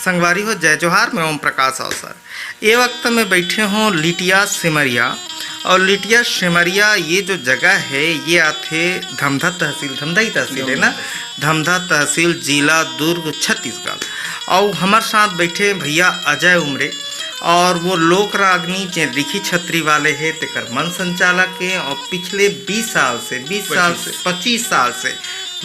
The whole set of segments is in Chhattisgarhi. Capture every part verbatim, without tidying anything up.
संगवारी हो, जय जोहार। मैं ओम प्रकाश अवसर। ये वक्त मैं बैठे हों लिटिया सेमरिया, और लिटिया सेमरिया ये जो जगह है, ये आथे धमधा तहसील, धमधा ही तहसील है ना, धमधा तहसील, जिला दुर्ग, छत्तीसगढ़। और हमारे साथ बैठे हैं भैया अजय उमरे, और वो लोक रागनी जे रिखी छतरी वाले हैं, तेकर मन संचालक हैं, और पिछले बीस साल से, बीस साल से, पच्चीस साल से,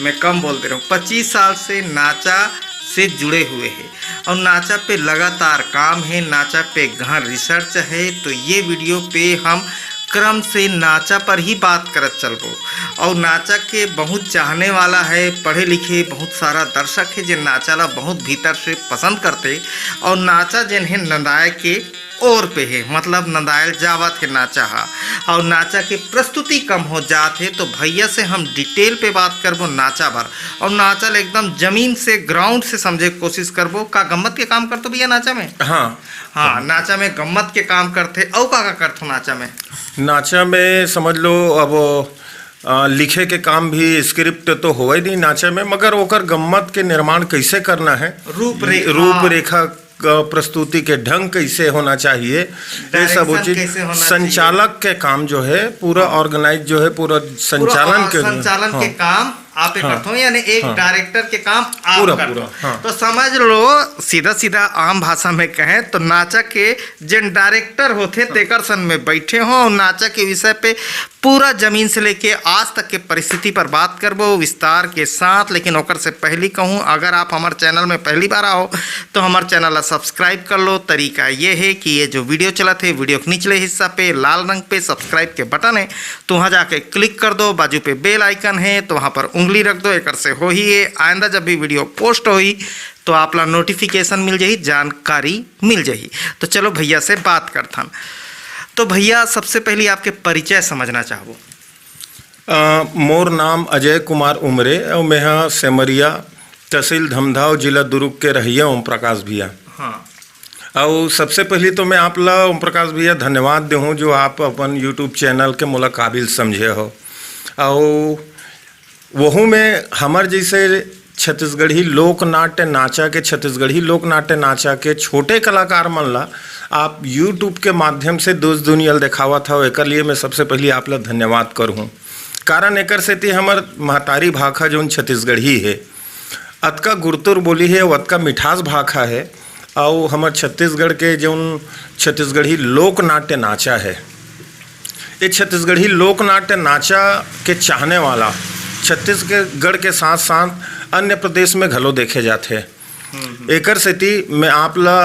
मैं कम बोल दे रहा हूँ, पच्चीस साल से नाचा से जुड़े हुए हैं और नाचा पे लगातार काम है, नाचा पे गहन रिसर्च है। तो ये वीडियो पे हम क्रम से नाचा पर ही बात करत चलबो। और नाचा के बहुत चाहने वाला है, पढ़े लिखे बहुत सारा दर्शक है, जे नाचा ला बहुत भीतर से पसंद करते, और नाचा जेन है नंदाए के ओर पे है, मतलब नंदायल जावत है नाचा हा, और नाचा के प्रस्तुति कम हो जात है। तो भैया से हम डिटेल पे बात करबो नाचा भर, और नाचा ल एकदम जमीन से, ग्राउंड से समझे के कोशिश करबो। का गम्मत के काम करतो भैया नाचा में? हाँ। हाँ, नाचा में गम्मत के काम करथे। अउ का का करथो नाचा में? नाचा में समझ लो, अब अ, लिखे के काम भी, स्क्रिप्ट तो होवे नहीं नाचा में, मगर ओकर गम्मत के निर्माण कैसे करना है, रूपरेखा। रूपरेखा, क-, प्रस्तुति के ढंग कैसे होना चाहिए, ये सब वो डायरेक्शन चीज, कैसे होना चाहिए। संचालक के काम जो है, पूरा हाँ। ऑर्गेनाइज जो है, पूरा पूरा संचालन और के, संचालन हाँ। के काम आप ही हाँ। करथो, यानी एक हाँ। डायरेक्टर के काम आप पूरा, करथो। पूरा, हाँ। तो समझ लो, सीधा सीधा आम भाषा में कहें तो नाचा के जेन डायरेक्टर होथे, हाँ। तेकर सन में बैठे हो और नाचा के विषय पे पूरा जमीन से लेके आज तक के परिस्थिति पर बात करबो विस्तार के साथ। लेकिन ओकर से पहली कहूँ, अगर आप हमारे चैनल में पहली बार आओ तो हमारे चैनल ला सब्सक्राइब कर लो। तरीका ये है कि ये जो वीडियो चलत है, वीडियो के निचले हिस्सा पे लाल रंग पे सब्सक्राइब के बटन है, तो वहाँ जाके क्लिक कर दो। बाजू पे बेल आइकन है, तो वहाँ पर उंगली रख दो। एकर से होही ये, आइंदा जब भी वीडियो पोस्ट होही तो आप ला नोटिफिकेशन मिल जाही, जानकारी मिल जाही। तो चलो भैया से बात करथन। तो भैया, सबसे पहली आपके परिचय समझना चाहबो। अ, मोर नाम अजय कुमार उमरे अउ मेहा सेमरिया, तहसील धमधा, जिला दुर्ग के रहइया ओम प्रकाश भैया। हाँ। अउ सबसे पहली तो मैं आप ला, ओम प्रकाश भैया, धन्यवाद देहूँ जो आप अपन YouTube चैनल के मोला काबिल समझे हो। अउ वहू में हमर जैसे छत्तीसगढ़ी लोक नाट्य नाचा के, छत्तीसगढ़ी लोक नाट्य नाचा के छोटे कलाकार मन ला आप YouTube के माध्यम से देश दुनिया ल देखावत हव, एकर लिए मैं सबसे पहली आप ला धन्यवाद करहूँ। कारण एकर सेती हमर महतारी भाखा जौन छत्तीसगढ़ी हे, अतका गुरतुर बोली हे अउ अतका मिठास भाखा हे, अउ हमर छत्तीसगढ़ के जौन छत्तीसगढ़ी लोक नाट्य नाचा हे, ये छत्तीसगढ़ी लोक नाट्य नाचा के चाहने वाला छत्तीसगढ़ के साथ साथ अन्य प्रदेश में घलो देखे जाथे। हम्म, हम्म। एकर सेती मैं आप ला,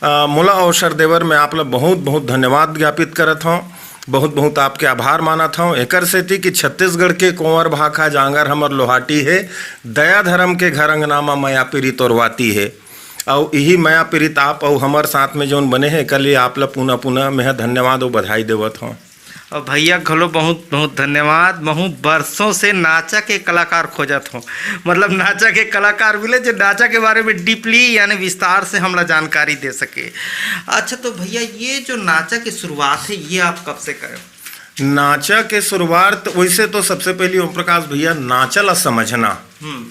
अ, मोला अवसर देबर मैं आप ला बहुत बहुत धन्यवाद ज्ञापित करत हौं, बहुत बहुत आपके आभार मानत हौं। एकर सेती कि छत्तीसगढ़ के कोंवर भाखा जांगर हमर लोहाटी हे, दया धर्म के घर अंगना म मया पीरी तोरवाती हे। अउ इही मया पीरित आप अउ हमर साथ में जौन बने हे, एकर लिए आप ला पुनः पुनः मेंह धन्यवाद अउ बधाई देवत हौं। और भैया घलो बहुत बहुत धन्यवाद। महू बरसों से नाचा के कलाकार खोजत हौं, मतलब नाचा के कलाकार मिले जो नाचा के बारे में डीपली यानी विस्तार से हमला जानकारी दे सके। अच्छा, तो भैया, ये जो नाचा की शुरुआत है, ये आप कब से करे? नाचा के शुरुआत, वैसे तो सबसे पहली ओम प्रकाश भैया, नाचा ला समझना हम्म।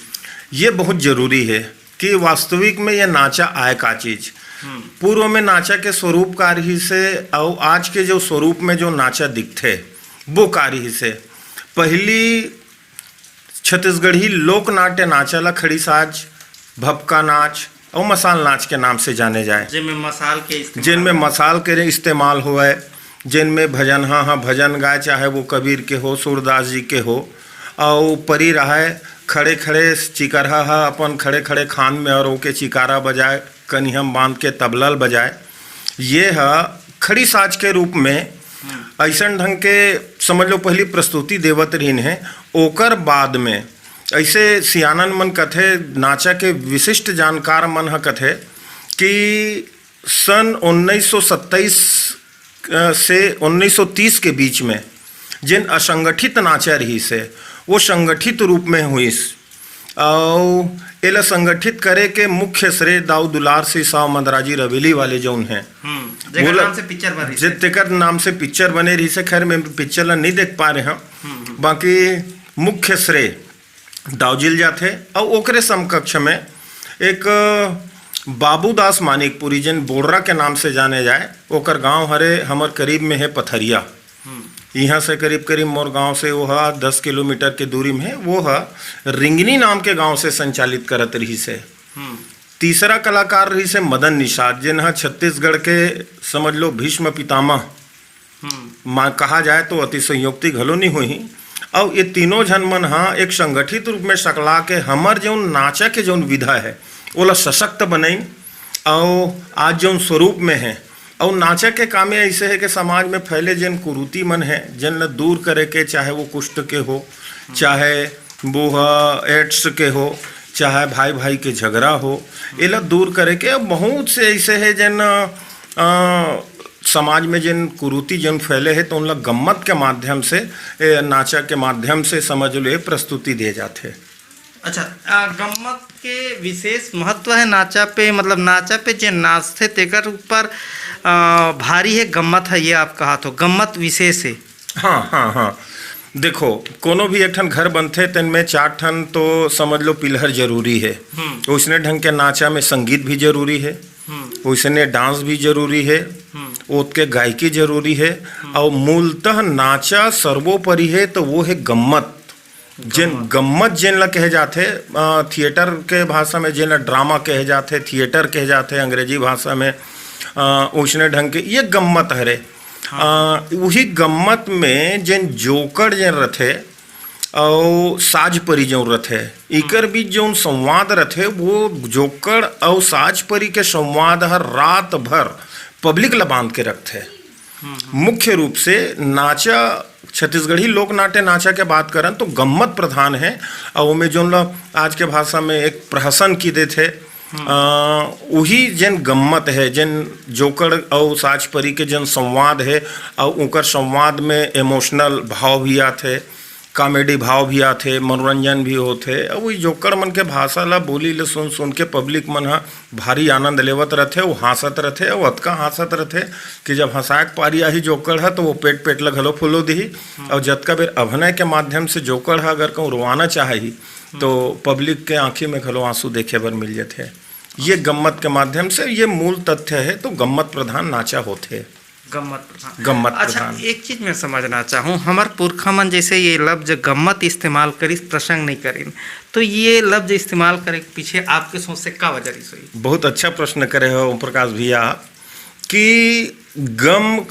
ये बहुत जरूरी है कि वास्तविक में ये नाचा आय का चीज। हम्म। पूर्व में नाचा के स्वरूप का रहिस हे अउ आज के जो स्वरूप में जो नाचा दिखथे, वो का रहिस हे। पहली छत्तीसगढ़ी लोक नाट्य नाचा ला खड़ी साज, भपका नाच अउ मसाल नाच के नाम से जाने जाए। जेन में मसाल के इस्तेमाल जिनमें होवय। मसाल के इस्तेमाल होवय, जिनमें भजन, हाँ, हाँ, भजन गाय, चाहे वो कबीर के हो, सूरदास जी के हो, अउ परी रहय, खड़े खड़े चिकरहा ह अपन खड़े खड़े खान में और ओके चिकारा बजाए, कनिहा म बांध के तबला ल बजाए। ये ह खड़ी साज के रूप में हम्म। अइसन ढंग के, समझ लो, पहली प्रस्तुति देवत रहिन हे। ओकर बाद में ऐसे सियानन मन कथे, नाचा के विशिष्ट जानकार मन ह कथे कि सन उन्नीस सौ सत्ताईस, अ, से उन्नीस सौ तीस के बीच में जेन असंगठित नाचा रहिस हे, वो संगठित रूप में होइस। अउ एला संगठित करे के मुख्य श्रेय दाऊ दुलार सिंह साव मंदराजी रवेली वाले जौन हैं, हम्म, जेकर बोला, नाम से पिक्चर बने जे रहिस हे। तेकर नाम से पिक्चर बने रहिस हे। खैर, मैं पिक्चर ला नहीं देख पा रहे हूँ, हम्म, हम्म। बाकी मुख्य श्रेय दाऊ जी ल जाथे। अउ ओकरे समकक्ष में एक, बाबूदास मानिकपुरी, जेन बोड़रा के नाम से जाने जाए, ओकर गांव हरे हमर करीब में है पथरिया। हम्म। इहाँ से करीब करीब मोर गांव से वो हा दस किलोमीटर के दूरी में है। वो हा रिंगनी नाम के गांव से संचालित करत रहिस है। हम्म। तीसरा कलाकार रहिस है मदन निषाद, जेन हा छत्तीसगढ़ के, समझ लो, भीष्म पितामह हम्म। मा कहा जाए तो अतिशयोक्ति घलो नहीं हुई। अउ ये तीनों झन मन हा एक संगठित रूप में सकला के हमर जौन नाचा के जौन विधा है, ओला सशक्त बनाइन, अउ आज जौन स्वरूप में है। अउ नाचा के कामे ऐसे है कि समाज में फैले जेन कुरीति मन है, जेन ल दूर करे के, चाहे वो कुष्ठ के हो, चाहे वो ह एड्स के हो, चाहे भाई भाई के झगड़ा हो, एला दूर करे के बहुत से ऐसे है जेन, अ, समाज में जेन कुरीति जेन फैले है, तो उनला गम्मत के माध्यम से, ए, नाचा के माध्यम से, समझ लो, ये प्रस्तुति दिए जाते। अच्छा, अ, गम्मत के विशेष महत्व है नाचा पे, मतलब नाचा पे जे नाचथे तेकर ऊपर, अ, भारी है गम्मत है, ये आप कहा तो गम्मत विशेष है। हाँ, हाँ, हाँ। देखो, कोनो भी एक ठन घर बनथे, तेन में चार ठन तो समझ लो पिलर जरूरी है। हम्म। उसने ढंग के नाचा में संगीत भी जरूरी है, हम्म। उसने डांस भी जरूरी है, हम्म। ओत के गायकी जरूरी है, हम्म। और मूलतः नाचा सर्वोपरि है, तो वो है गम्मत। जेन गम्मत। गम्मत जेन ला कहे जाथे, अ, थिएटर के भाषा में जेन ला ड्रामा कहे जाथे, थिएटर कहे जाथे अंग्रेजी भाषा में, अ, उसने ढंग के ये गम्मत हरे। हाँ। अ, उही गम्मत में जेन जोकड़ जेन रथे, अउ साज परी जौन रथे, इकर बीच जौन संवाद रथे, वो जोकड़ अउ साज परी के संवाद हर रात भर पब्लिक ल बांध के रखथे। हम्म। मुख्य रूप से नाचा, छत्तीसगढ़ी लोक नाट्य नाचा के बात करन तो गम्मत प्रधान है, अउ ओमे जौन ल आज के भाषा में एक प्रहसन की देथे, अ, उही जेन गम्मत है, जेन जोकड़ अउ साज परी के जेन संवाद है, अउ ओकर संवाद में इमोशनल भाव भी आथे, कॉमेडी भाव भी आथे, मनोरंजन भी होथे। अउ ई जोकड़ मन के भाषा ला, बोली ले सुन सुन के पब्लिक मन ह भारी आनंद लेवत रथे, अउ हाँसत रथे, अउ अतका हाँसत रथे कि जब हँसाए के पारी आही जोकड़ ह, तो वो पेट पेट ला घलो फुलो दिही। अउ जतका बेर अभिनय के माध्यम से जोकड़ ह अगर कहूँ रोवाना चाही, तो पब्लिक के आँखी में घलो आंसू देखे बर मिल जथे। ये गम्मत के माध्यम से ये मूल तथ्य है, तो गम्मत प्रधान नाचा होथे। गम्मत प्रधान। गम्मत अच्छा, प्रधान। एक चीज मैं समझना चाहूँ, हमर पुरखा मन जैसे ये लफ्ज गम्मत इस्तेमाल करिस, प्रसंग नहीं करिन, तो ये लफ्ज इस्तेमाल करे के पीछे आपके सोच से का वजह रही सोई? बहुत अच्छा प्रश्न करे हो ओम प्रकाश भैया, कि गम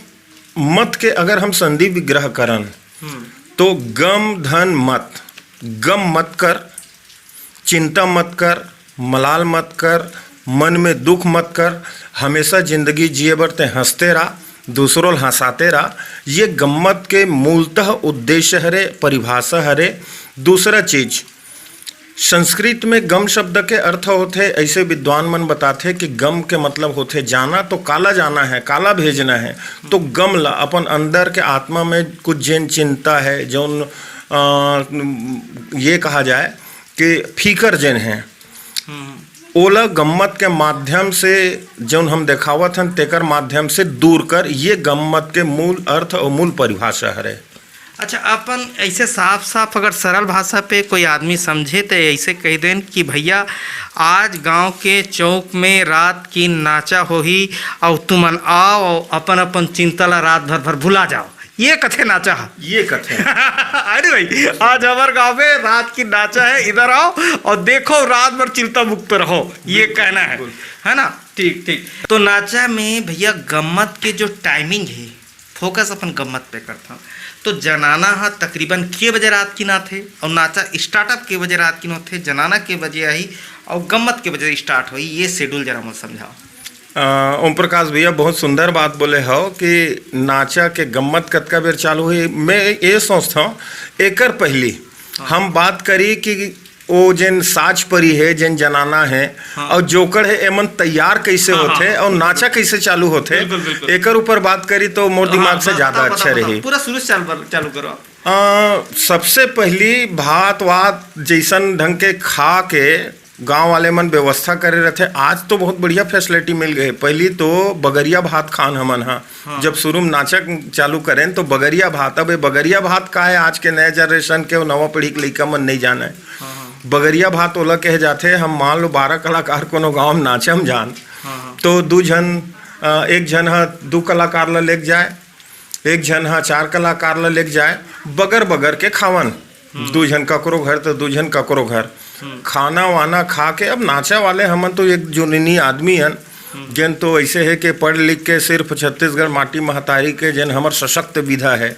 मत के अगर हम संधि विग्रह करन, हम्म। तो गम धन मत, गम मत कर, चिंता मत कर, मलाल मत कर, मन में दुख मत कर, हमेशा जिंदगी जिए बर ते हंसते रह, दूसरों ल हंसाते रह। ये गम्मत के मूलतः उद्देश्य हरे, परिभाषा हरे। दूसरा चीज, संस्कृत में गम शब्द के अर्थ होथे, ऐसे विद्वान मन बताथे कि गम के मतलब होथे जाना, तो काला जाना है, काला भेजना है, तो गम ला अपन अंदर के आत्मा में कुछ जेन चिंता है, जौन, अ, ये कहा जाए कि फिकर जेन है, हम्म। ओला गम्मत के माध्यम से जौन हम देखावत हन, तेकर माध्यम से दूर कर, ये गम्मत के मूल अर्थ और मूल परिभाषा हरे। अच्छा, अपन ऐसे साफ साफ अगर सरल भाषा पे कोई आदमी समझे, तो ऐसे कह देन कि भैया, आज गांव के चौक में रात की नाचा होही, और तुमन आओ और अपन अपन चिंता ला रात भर भर भुला जाओ, ये कथे नाचा है। ये कथे। अरे भाई, आज हमारे गांव में रात की नाचा है, इधर आओ और देखो, रात भर चिंता मुक्त रहो, ये बिल्कुल, कहना है, बिल्कुल। है ना? ठीक, ठीक। तो नाचा में भैया, गम्मत के जो टाइमिंग है, फोकस अपन गम्मत पे करथन। तो जनाना ह तकरीबन के बजे रात किन आथे और नाचा स्टार्टअप के बजे रात किन होथे, जनाना के बजे आही और गम्मत के बजे स्टार्ट होही, ये शेड्यूल जरा मोला समझाओ। अ, ओम प्रकाश भैया, बहुत सुंदर बात बोले हो कि नाचा के गम्मत कतका बेर चालू होही। मैं ये सोचता हूँ, एकर पहली हाँ। हम बात करी कि ओ जेन साज परी है, जेन जनाना है, हाँ। और जोकड़ है, एमन तैयार कैसे हाँ, होथे हाँ, और बिल्कुल। नाचा कैसे चालू होथे, बिल्कुल, बिल्कुल। एकर ऊपर बात करी तो मोर हाँ, दिमाग से बता, ज्यादा बता, अच्छा बता, रही। पूरा शुरू से चालू, चालू करो आप। अ, सबसे पहली भात वात जैसन ढंग के खा के गांव वाले मन व्यवस्था करे रहथे। आज तो बहुत बढ़िया फैसिलिटी मिल गए। पहली तो बगरिया भात खान हमन हा, हाँ। जब शुरू में नाचा चालू करें तो बगरिया भात, अब ये बगरिया भात का है, आज के नए जनरेशन के, नवा पीढ़ी के लइका मन नहीं जाने। हाँ, हाँ। बगरिया भात ओला कहे जाथे। हम मान लो बारह कलाकार कोनो गांव में नाचम जान, हाँ, हाँ। तो दू झन, अ, एक झन ह दू कलाकार ला लेके जाए, एक झन ह चार कलाकार ला लेके जाए, बगर बगर के खावन। हम्म। दू झन ककरो घर तो दू झन ककरो घर। हम्म। खाना वाना खा के, अब नाचा वाले हमन तो एक जुनूनी आदमी हन, हम्म। जेन तो ऐसे है कि पढ़ लिख के सिर्फ छत्तीसगढ़ माटी महतारी के, जेन हमर सशक्त विधा है,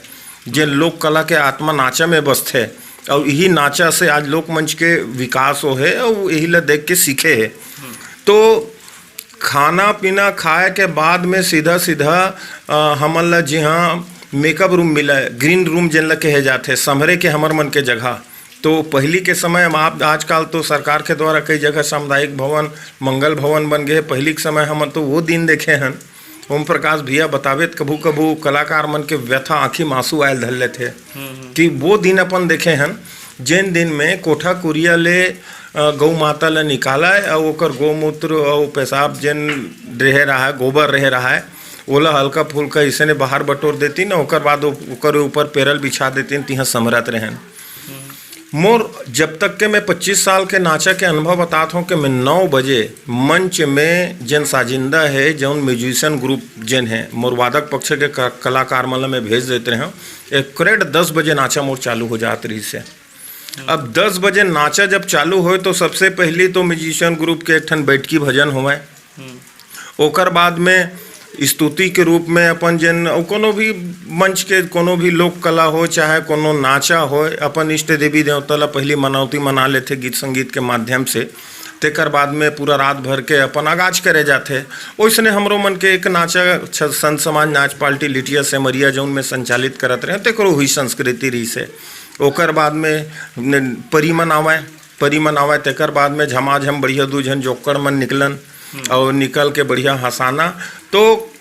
जेन लोक कला के आत्मा नाचा में बसथे, और यही नाचा से आज लोकमंच के विकास हो है और यही ला देख के सीखे है। हम्म। तो खाना पीना खाए के बाद में सीधा सीधा, अ, हमन ला जिहाँ मेकअप रूम मिला, ग्रीन रूम जेन ला कहे जाथे, संभरे के हमर मन के जगह। तो पहली के समय में आप, आजकल तो सरकार के द्वारा कई जगह सामुदायिक भवन, मंगल भवन बन गए। पहली के समय हमन तो वो दिन देखे हन, ओम प्रकाश भैया बतावे त कभू कभू कलाकार मन के व्यथा, आँखी में आंसू आयल धर लेथे, हम्म, हम्म। कि वो दिन अपन देखे हन, जेन दिन में कोठा कुरिया ले, अ, गौ माता ल निकालय अउ ओकर गोमूत्र अउ पेशाब जेन रहे रहाय, गोबर रहे रहाय, ओला हल्का फुल्का अइसने बाहर बटोर देतिन, ओकर बाद ओ-, ओकर ऊपर पेरल बिछा देतिन, तिहाँ संभरत रहेन। मोर जब तक के मैं पच्चीस साल के नाचा के अनुभव बतात हूँ कि मैं नौ बजे मंच में जेन साजिंदा है, जौन म्यूजिशियन ग्रुप जेन है, मोर वादक पक्ष के क-, कलाकार मन ल मैं भेज देते रहे हूँ। एक करेक्ट दस बजे नाचा मोर चालू हो जात रहिस है। अब दस बजे नाचा जब चालू होए तो सबसे पहली तो म्यूजिशियन ग्रुप के एक ठन बैठकी भजन होवय। हम्म। ओकर बाद में स्तुति के रूप में अपन जेन, अउ कोनो भी मंच के कोनो भी लोक कला हो, चाहे कोनो नाचा हो, अपन इष्ट देवी देवता ला पहली मनौती मना लेथे गीत संगीत के माध्यम से। तेकर बाद में पूरा रात भर के अपन आगाज करे जाथे। ओइसने हमरो मन के एक नाचा छ-, संत समाज नाच पार्टी लिटिया सेमरिया जौन में संचालित करत रहे, तेकरो हुई संस्कृति रहिस हे। ओकर बाद में न-, परी मनावय, परी मनावय, तेकर बाद में झमाझम बढ़िया दू झन जोक्कड़ मन निकलन, हम्म। अउ निकल के बढ़िया हंसाना। तो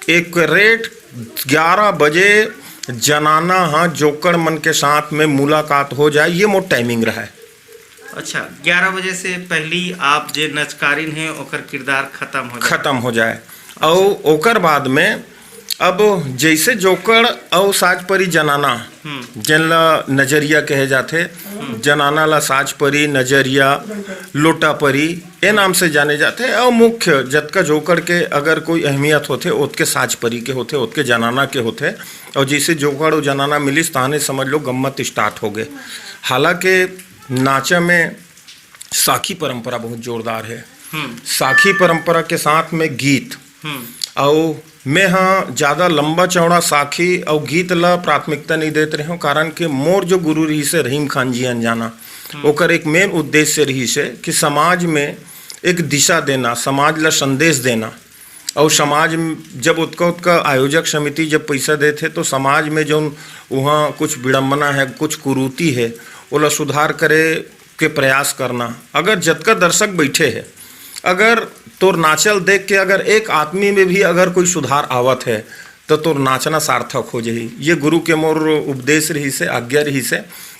एक रेट ग्यारह बजे जनाना ह जोक्कड़ मन के साथ में मुलाकात हो जाए, ये मोर टाइमिंग रहे। अच्छा, ग्यारह बजे से पहली आप जे नचकारिन हे, ओकर किरदार खत्म हो जाए। खत्म हो जाए। अउ ओकर बाद में अब जैसे जोक्कड़ अउ साज परी जनाना, हम्म। जेन ला नजरिया कहे जाथे, हम्म। जनाना ला साज परी, नजरिया, लोटा परी, ए नाम से जाने जाथे। अउ मुख्य जतका जोक्कड़ के अगर कोई अहमियत होथे, ओतके साज परी के होथे, ओतके जनाना के होथे। अउ जैसे जोक्कड़ अउ जनाना मिलिस, तहाने समझ लो गम्मत स्टार्ट हो गए। हालांकि नाचा में साखी परंपरा बहुत जोरदार है। हम्म। साखी परंपरा के साथ में गीत। हम्म। अउ मैं ह ज्यादा लंबा चौड़ा साखी अउ गीत ला प्राथमिकता नहीं देत रहे हूँ, कारण कि मोर जो गुरु रहिस हे रहीम खान जी अंजाना, हम्म। ओकर एक मेन उद्देश्य रहिस हे कि समाज में एक दिशा देना, समाज ला संदेश देना। अउ समाज में जब ओतका, ओतका आयोजक समिति जब पैसा देथे, तो समाज में जौन उहाँ कुछ विडंबना है, कुछ कुरीति है, ओला सुधार करे के प्रयास करना। अगर जतका दर्शक बैठे है, अगर तोर नाचल देख के अगर एक आदमी में भी अगर कोई सुधार आवत है, तो तोर नाचना सार्थक हो जाही। ये गुरु के मोर उपदेश रहिस हे, आज्ञा रहिस हे,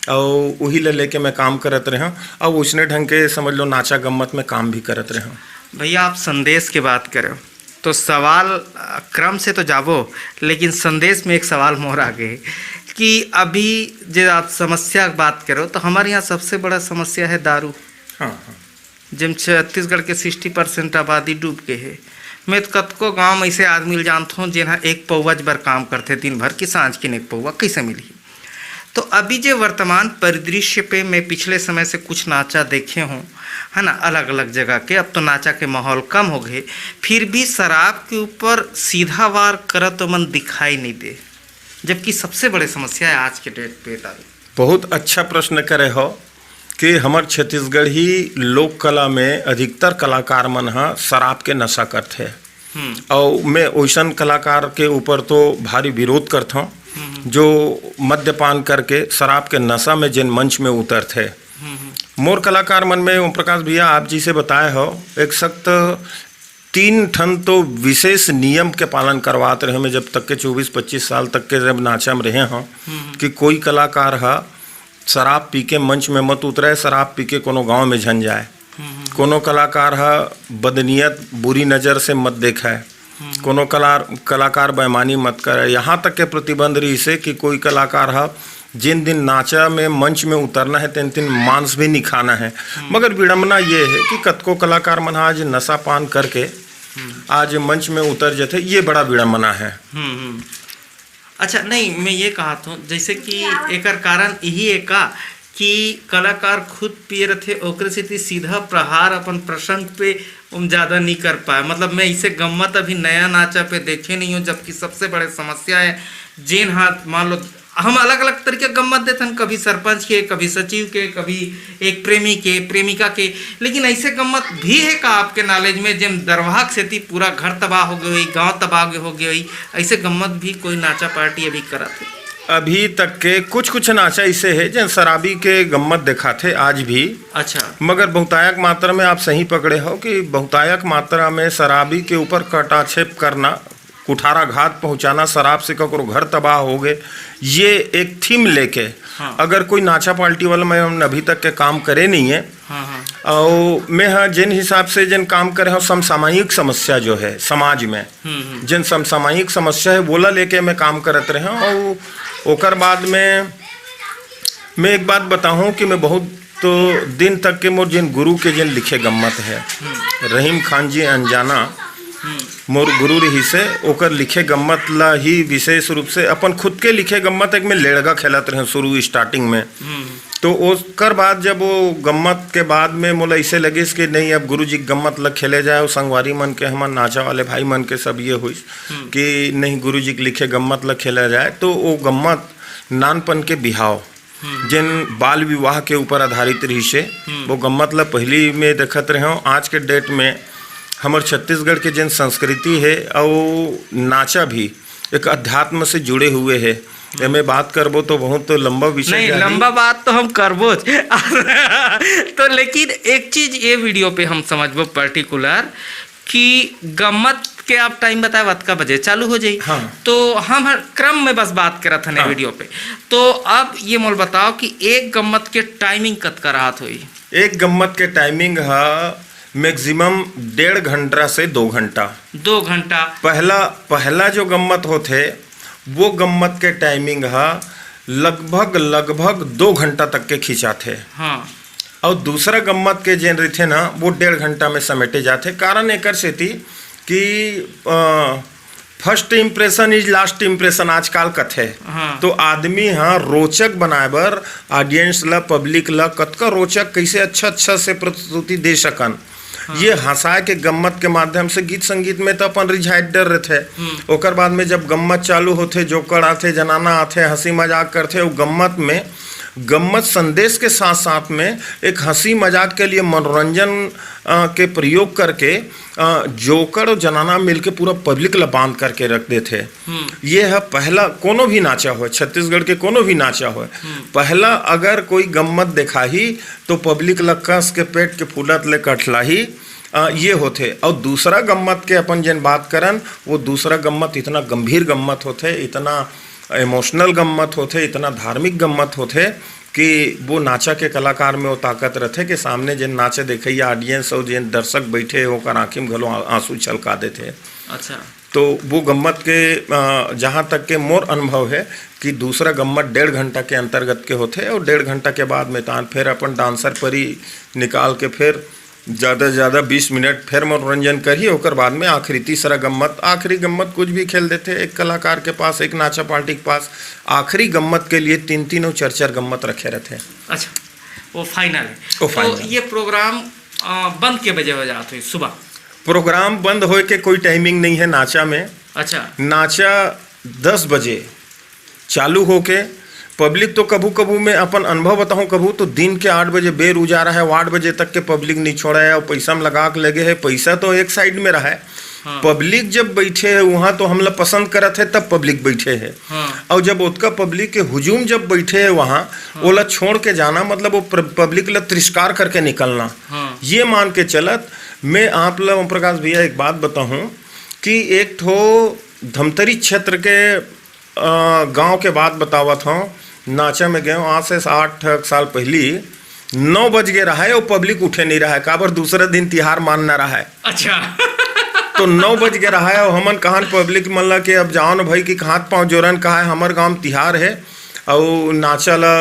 अउ उही ले लेके मैं काम करत रहे हूँ, अउ उसने ढंग के समझ लो नाचा गम्मत में काम भी करत रहे हूँ। भैया, आप संदेश के बात करें, तो सवाल, अ, क्रम से तो जाबो, लेकिन संदेश में एक सवाल मोर आ गए कि अभी जे आप समस्या के बात करो, तो हमारे यहाँ सबसे बड़ा समस्या है दारू। हाँ, हाँ। जेम छत्तीसगढ़ के सिक्सटी परसेंट आबादी डूब गए है। मैं तो कतको गांव में ऐसे आदमी ल जानत हूँ, जेन ह एक पौवा बर काम करथे दिन भर, कि सांझ के एक पौवा कैसे मिलही। तो अभी जे वर्तमान परिदृश्य पे मैं पिछले समय से कुछ नाचा देखे हूँ, है ना, अलग-अलग जगह के, अब तो नाचा के माहौल कम हो गए, फिर भी शराब के ऊपर सीधा वार करत तो मन दिखाई नहीं दे, जबकि सबसे बड़े समस्या है आज के डेट पे दारू। बहुत अच्छा प्रश्न करे हो कि हमर छत्तीसगढ़ी लोक कला में अधिकतर कलाकार मन ह शराब के नशा करथे। हम्म। अउ मैं ओइसन कलाकार के ऊपर तो भारी विरोध करथौं, हम्म। जो मद्यपान करके शराब के नशा में जेन मंच में उतरथे। हम्म, हम्म। मोर कलाकार मन में ओम प्रकाश भैया, आप जैसे बताए हो, एक सख्त तीन ठन तो विशेष नियम के पालन करवात रहे। मैं जब तक के चौबीस पच्चीस साल तक के जब नाचा में रहे हों, हम्म। कि कोई कलाकार ह शराब पी के मंच में मत उतरे, शराब पी के कोनो गांव में झन जाए, हम्म। कोनो कलाकार ह बदनीयत, बुरी नजर से मत देखे, हम्म। कोनो कला-, कलाकार बेईमानी मत करे। यहाँ तक के प्रतिबंध रहिस हे कि कोई कलाकार ह जिन दिन नाचा में, मंच में उतरना है, तेन दिन मांस भी नहीं खाना है। हम्म। मगर विडंबना ये है कि कतको कलाकार मन आज नशा पान करके हम्म। आज मंच में उतर जथे, ये बड़ा विडंबना है। हम्म, हम्म। अच्छा, नहीं, मैं ये कहत हूँ, जैसे कि एकर कारण यही है का कि कलाकार खुद पिए रथे, ओकरे सेती सीधा प्रहार अपन प्रसंग पे हम ज्यादा नहीं कर पाए। मतलब, मैं इसे गम्मत अभी नया नाचा पे देखे नहीं हूँ, जबकि सबसे बड़े समस्या है, जेन हाथ, मान लो, हम अलग-अलग तरीके गम्मत देथन, कभी सरपंच के, कभी सचिव के, कभी एक प्रेमी के, प्रेमिका के, लेकिन ऐसे गम्मत भी है का आपके नॉलेज में, जेम दरवाहा के सेती पूरा घर तबाह हो गए होई, गांव तबाह हो गए होई, ऐसे गम्मत भी कोई नाचा पार्टी अभी करत है? अभी तक के कुछ-कुछ नाचा ऐसे है, जेन शराबी के गम्मत देखाथे आज भी। अच्छा। मगर बहुतायक मात्रा में आप सही पकड़े हो कि बहुतायक मात्रा में शराबी के ऊपर कटाक्षेप करना, कुठाराघात पहुंचाना, शराब से ककरो घर तबाह हो गए, ये एक थीम लेके हाँ। अगर कोई नाचा पार्टी वाला, मैं अभी तक के काम करे नहीं है। हाँ, हाँ। और मैं, हाँ, जिन हिसाब से जिन काम करे हो, समसामयिक समस्या जो है समाज में, हम्म, हम्म। जिन समसामयिक समस्या है, वोला लेके मैं काम करत रहे हूँ। और ओकर बाद में मैं एक बात बताऊँ कि मैं बहुत तो दिन तक के मोर जिन गुरु के जिन लिखे गम्मत है, हम्म। रहीम खान जी अनजाना, हम्म। मोर गुरु रहिसे, ओकर लिखे गम्मत ला ही विशेष रूप से अपन खुद के लिखे गम्मत, एक मैं लेड़गा खेलत रहे शुरू स्टार्टिंग में। हम्म। तो ओकर बाद जब वो गम्मत के बाद में मोला ऐसे लगिस कि नहीं, अब गुरु जी के गम्मत ला खेले जाए, और संगवारी मन के, हमर नाचा वाले भाई मन के सब ये होइस हम्म। कि नहीं, गुरु जी के लिखे गम्मत ला खेला जाए, तो वो गम्मत नानपन के बिहाव, हम्म। जेन बाल विवाह के ऊपर आधारित रहिसे, हम्म। वो गम्मत ला पहली में देखत रहे हूँ। आज के डेट में हमर छत्तीसगढ़ के जेन संस्कृति है, और नाचा भी एक अध्यात्म से जुड़े हुए है। हम्म। एमे बात करबो तो बहुत लंबा विषय नहीं, जाही। लंबा बात तो हम करबो च। तो लेकिन एक चीज ये वीडियो पे हम समझबो पर्टिकुलर कि गम्मत के आप टाइम बताए, अतका बजे चालू हो जाई। हाँ। तो हम हर क्रम में बस बात करत हन हाँ। वीडियो पे। तो अब ये मोल बताओ कि एक गम्मत के टाइमिंग कतका राहत होई? एक गम्मत के टाइमिंग ह मैक्सिमम डेढ़ घंटा से दो घंटा। दो घंटा। पहला, पहला जो गम्मत होथे, वो गम्मत के टाइमिंग ह लगभग, लगभग दो घंटा तक के खिंचाथे। हाँ। और दूसरा गम्मत के जेन रहिथे ना, वो डेढ़ घंटा में समेटे जाथे। कारण एकर सेती कि, अ, first impression is last impression आजकल कथे। हाँ। तो आदमी ह रोचक बनाए बर audience ला, public ला कतका रोचक, कैसे अच्छा, अच्छा से प्रस्तुति दे सकन। हाँ। ये हंसा के गम्मत के माध्यम से, गीत संगीत में तो अपन रिझाए डर रथे। हम्म। ओकर बाद में जब गम्मत चालू होथे, जोकड़ आथे, जनाना आथे, हंसी मजाक करथे, वो गम्मत में, गम्मत संदेश के साथ साथ में एक हंसी मजाक के लिए मनोरंजन, अ, के प्रयोग करके, अ, जोकड़ और जनाना मिलके पूरा public ला बांध करके रख देथे। हम्म। ये ह पहला, कोनो भी नाचा होय, छत्तीसगढ़ के कोनो भी नाचा होय, हम्म। पहला अगर कोई गम्मत देखाही तो public ला कस के पेट के फूलत ले कठलाही, अ, ये होथे। और दूसरा गम्मत के अपन जेन बात करन, वो दूसरा गम्मत इतना गंभीर गम्मत होथे, इतना emotional गम्मत होथे, इतना धार्मिक गम्मत होथे कि वो नाचा के कलाकार में वो ताकत रथे कि सामने जेन नाचा देखइया audience और जेन दर्शक बैठे हे, ओकर आँखी में घलो आ-, आंसू छलका देथे। अच्छा। तो वो गम्मत के, अ, जहाँ तक के मोर अनुभव है कि दूसरा गम्मत डेढ़ घंटा के अंतर्गत के होथे और डेढ़ घंटा के बाद में तान फिर अपन dancer परी निकाल के फिर ज़्यादा से ज़्यादा बीस मिनट फिर मनोरंजन करही, ओकर बाद में आखिरी तीसरा गम्मत, आखिरी गम्मत कुछ भी खेल देथे। एक कलाकार के पास, एक नाचा पार्टी के पास आखिरी गम्मत के लिए तीन तीन और चार चार गम्मत रखे रहथे। अच्छा, वो final है। वो तो final। ये प्रोग्राम, अ, बंद के बजे हो जात होही सुबह? प्रोग्राम बंद होए के कोई टाइमिंग नहीं है नाचा में। अच्छा। नाचा दस बजे चालू होके पब्लिक तो कभू कभू, मैं अपन अनुभव बताऊं, कभू तो दिन के आठ बजे बेर उजारा है, आठ बजे तक के पब्लिक नहीं छोड़ा है और पैसा में लगा के लगे है। पैसा तो एक साइड में रहा है, हाँ। पब्लिक जब बैठे है वहाँ तो हमला पसंद करत है, तब पब्लिक बैठे है। हाँ। और जब ओतका पब्लिक के हुजूम जब बैठे है वहाँ, हाँ। ओला छोड़ के जाना मतलब वो प्र-, पब्लिक ला तिरस्कार करके निकलना। हाँ। ये मान के चलत मैं आप ला, ओम प्रकाश भैया, एक बात बताऊं कि एक ठो धमतरी क्षेत्र के, अ, गांव के बात बतावत हूँ। नाचा में गए आज से आठ ठक साल पहली, नौ बज गए रहा है और पब्लिक उठे नहीं रहा है, काबर दूसरा दिन तिहार मानना रहा है। अच्छा। तो नौ बज गए रहा है और हमन कहन पब्लिक मन ला कि अब जाओ न भाई कि हाथ पाँव जोरन, कहा है हमर गांव में तिहार है, अउ नाचा ला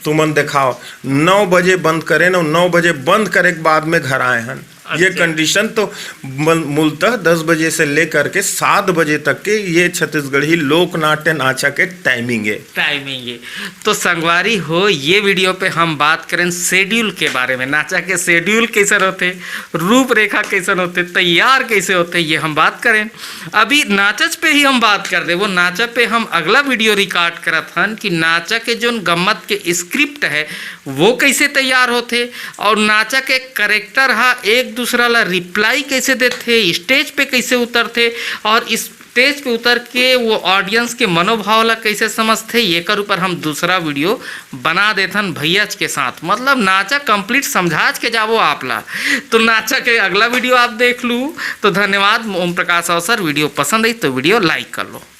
तुमन देखाव। नौ बजे बंद करेन अउ नौ बजे बंद करे के बाद में घर आए हन। ये अच्छा। कंडीशन तो मल-, मूलतः दस बजे से लेकर के सात बजे तक के ये छत्तीसगढ़ी लोक नाट्य नाचा के टाइमिंग है। टाइमिंग है। तो संगवारी हो, ये वीडियो पे हम बात करें शेड्यूल के बारे में, नाचा के शेड्यूल कैसन होते, रूपरेखा कैसन होते, तैयार कैसे होते, ये हम बात करें। अभी नाचच पे ही हम बात कर दे, वो नाचा पे हम अगला वीडियो रिकॉर्ड करत हन कि नाचा के जोन गम्मत के स्क्रिप्ट है वो कैसे तैयार होते और नाचा के करेक्टर हा एक दूसरा ला रिप्लाई कैसे देते, स्टेज पे कैसे उतरते और स्टेज पे उतर के वो ऑडियंस के मनोभाव ला कैसे समझते, एकर ऊपर हम दूसरा वीडियो बना देथन भैयाच के साथ। मतलब नाचा कंप्लीट समझाच के जाबो आप ला। तो नाचा के अगला वीडियो आप देख लू। तो धन्यवाद ओम प्रकाश अवसर। वीडियो पसंद आई तो वीडियो लाइक कर लो।